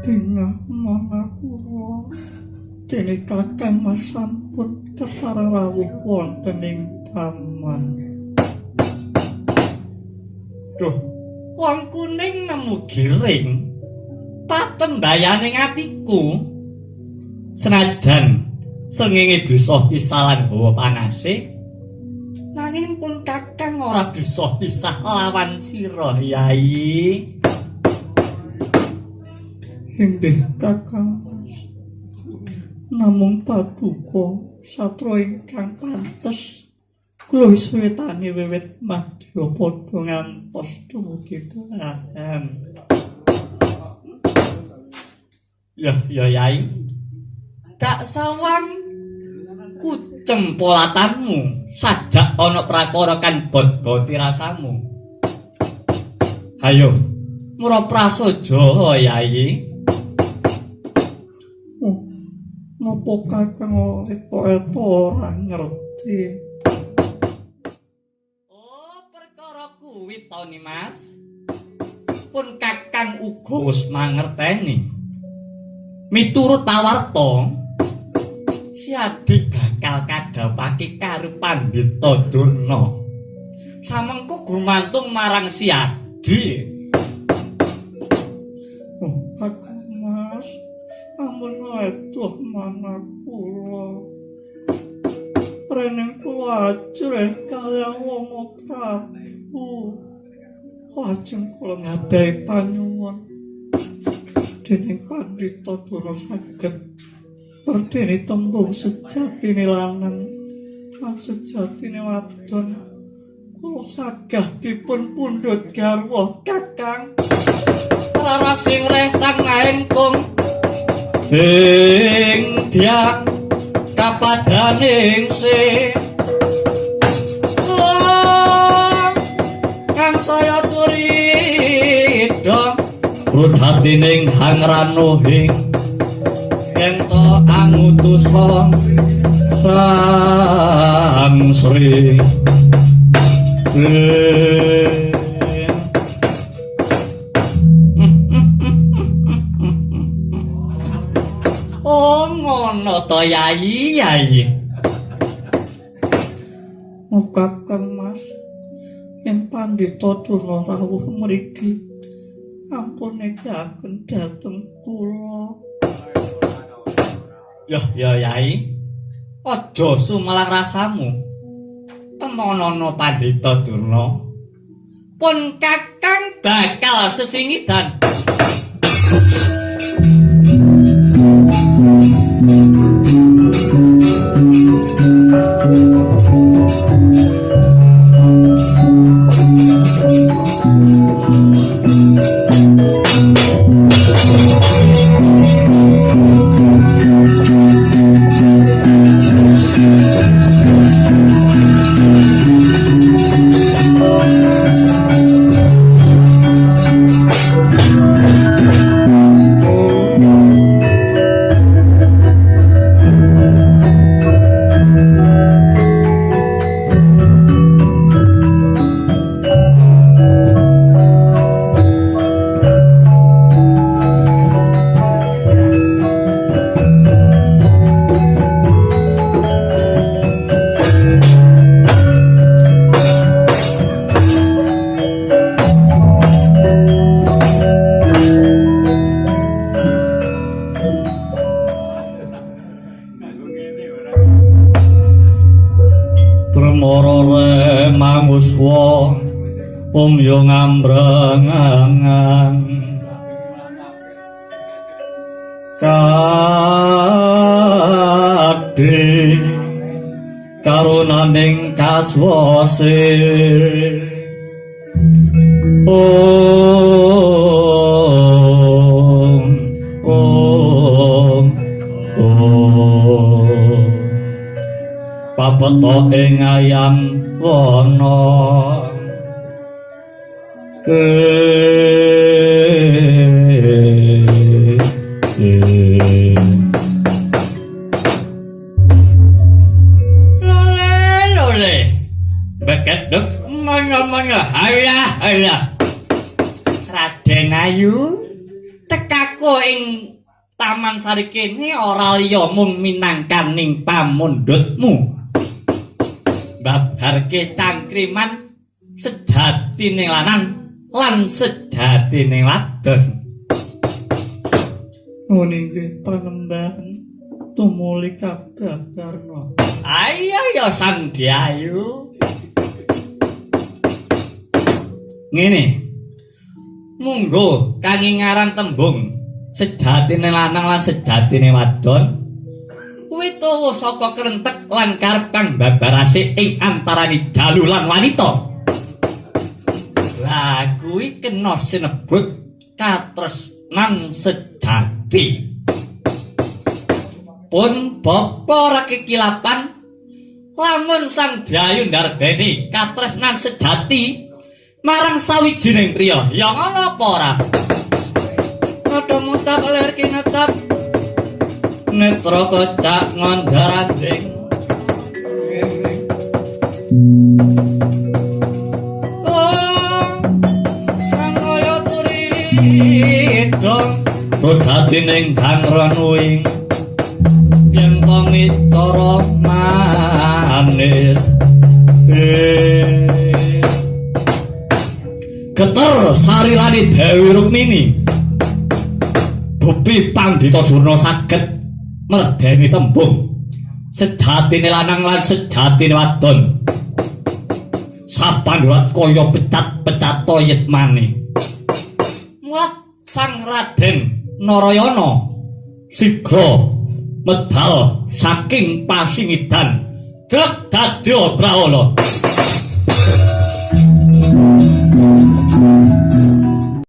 Bingah manah kula dene Kakang Mas sampun ketara rawuh wonten ing taman. Duh, wong kuning nemu giring patembayane atiku. Senajan srengenge bisa pisalan hawa panase, nanging pun Kakang ora bisa pisah lawan sira, Yai. Inggih Kakang Mas. Namung paduka satra ingkang pantes kula wiswetane wiwit madyapada ngantos dumugi belahan. Ya, ya Yai. Dak sawang kucem polatanmu sajak ana prakara kan bodho tirasamu. Hayo, mura prasaja Yai. Oh, napa Kakang eto-eto ora ngerti? Oh, perkara kuwi to Nimas. Pun Kakang uga wis mangerteni. Miturut pawarta, Si Adi bakal kadhawuhake karo Pandhita Durna. Samengko gumantung marang Si Adi. Oh, Kakang Mas, ampun ngleduh manah kula. Rening kula ajrih kaliyan Rama Prabu. Lajeng kula ngadahi panyuwun dening Pandhita Durna saged merdeni tembung sejatine lanang lan sejatine wadon. Kula sagah dipun pundhut garwa Kakang. Rara sing resang maengkung ing dyang kapadaning sih kang saya turidha rudhatining hangranuhing yen to angutusa Sang Sri. Oh, ngono to Yai, Yai. Oh, Kakang Mas, yen Pandhita Durna rawuh mriki, ampun nedahaken dhateng kula. Yah, ya Yai. Aja sumelang rasamu. Temonono Pandhita Durna. Pun Kakang bakal sesingidan. Umyo ngambrengan kadhe karunaning kaswase. Om om om papeta ing ayam wana. Lole lole bekeduk manya-manya halah halah. Raden Ayu, tekan Kako ing Taman Sari kene ora liya mung minangkaning pamundhutmu. Babarke cangkriman sejatine lanang lan sejatine wadon. Nuwun inggih panembahan tumuli kababarna. Ayo ya Sang Dyayu. Ngene. Munggo kangge ngaran tembung sejatine lanang lan sejatine wadon kuwi tuwa saka krentek lan karep kang babarase ing antarane jalu lan wanita. Lah kuwi kena sinebut katresnan sejati. Pun bapa ora kekilapan lamun Sang Dyayu ndarbeni katresnan sejati marang sawijining priya. Ya ngono apa ora? Padha mutak lir kinetep netra kocak ngondharanding. Oh, sang kaya turidong dadi ning dangrenuing yen to mitara manis. Geter sarilane Dewi Rukmini. Bupi Pandhita Durna saged merdeni tembung sejatine lanang lan sejatine wadon. Sapandurat kaya pecat-pecata yitmane. Mulat Sang Raden Narayana sigra medal saking pasingidan drek dadi Brahala.